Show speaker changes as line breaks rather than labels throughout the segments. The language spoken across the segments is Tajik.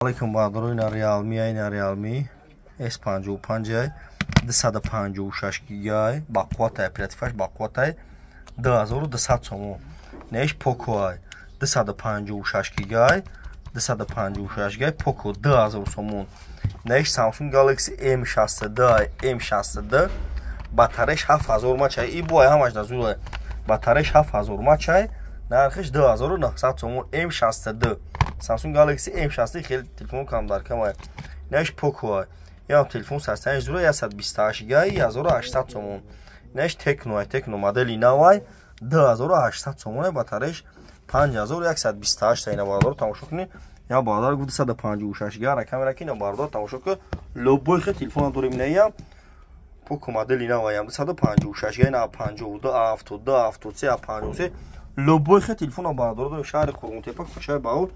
Алейкум, бародаро. Ина Realme, ина Realme S55, 256 гигай, бақувватай, оперативаш бақувватай, 2200 сомон. Неиш Poco, 256 гигай, 256 гигай Poco, 2000 сомон. Неиш Samsung Galaxy M62, M62, батареяш 7000 мАч, и бой ҳамаш дазула, батареяш 7000 мАч, нархиш 2900 сомон. M62, Samsung Galaxy M62, хеле телефон кам дар камай. Неиш Poco, ям телефон састани зура, 128 гигай, 1800 сомон. Неиш Tecno, Tecno модели навай, 2800 сомон, батареяш 5128. Ина, бародаро, тамошо кунед. Я бародар гуфт 256 гига ракамера ки. Ина, бародар, тамошо кун, любой хел телефон дорем. Инаям Poco модели наваям, 256 гига, ина 52, 72, 73, 53, любой хел телефон, бародаро, дорем. Шаҳри Қурғонтепа, кӯчаи Баҳор,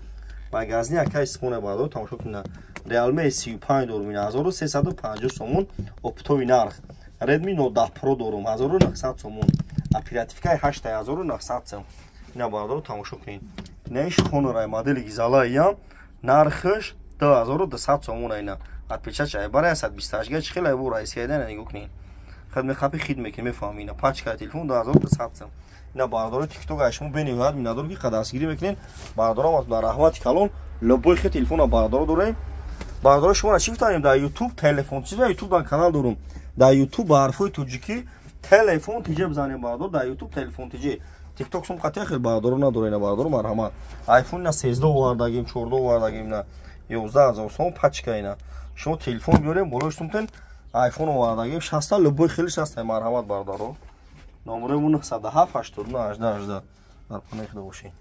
магазини акаи Симоне. Бародаро, тамошо кунед. Realme 35 дорум, ина 1350 сомон оптовый нарх. Redmi Note 10 Pro дорум, 1900 сомон, оперативкаи 8900 сом. Ина, бародаро, тамошо кунед. Неиш Honor, модели гизалаям, нархиш 2200 сомон. Ина отпечатка айбара, 128 га, чи хеле айбу раиси айдана, нигоҳ кунед, хад мехапи, хид мекунӣ, мефаҳми. Ина пачка телефон, 2200 сом. Ина, бародаро, ТикТок ай шумо бениҳоят миннатдорем, ки дастгирӣ мекунед. Бародарам, дар раҳмати калон. Любой хел телефона, бародаро, дорем. Бародаро, шуморо чӣ гуфтанем? Дар Ютуб телефон чиз, Ютуб дан канал дорум. Дар Ютуб ба ҳарфҳои тоҷикӣ «Телефон тиҷе» бизанем, бародор, дар Ютуб «Телефон тиҷе». Тикток сум қатъия хел, бародаро, надора. Ина, бародаро, марҳамат, Айфон ина 13 овардагим, 14 овардагим, ина 11 000 сом пачка. Ина шумо телефон биёрем, болои сумтен Айфон овардагим, 60, любой хелиш ҳаста. Марҳамат, бародаро, номерои мо 907 89 18 18. Дар панои Худо бошед.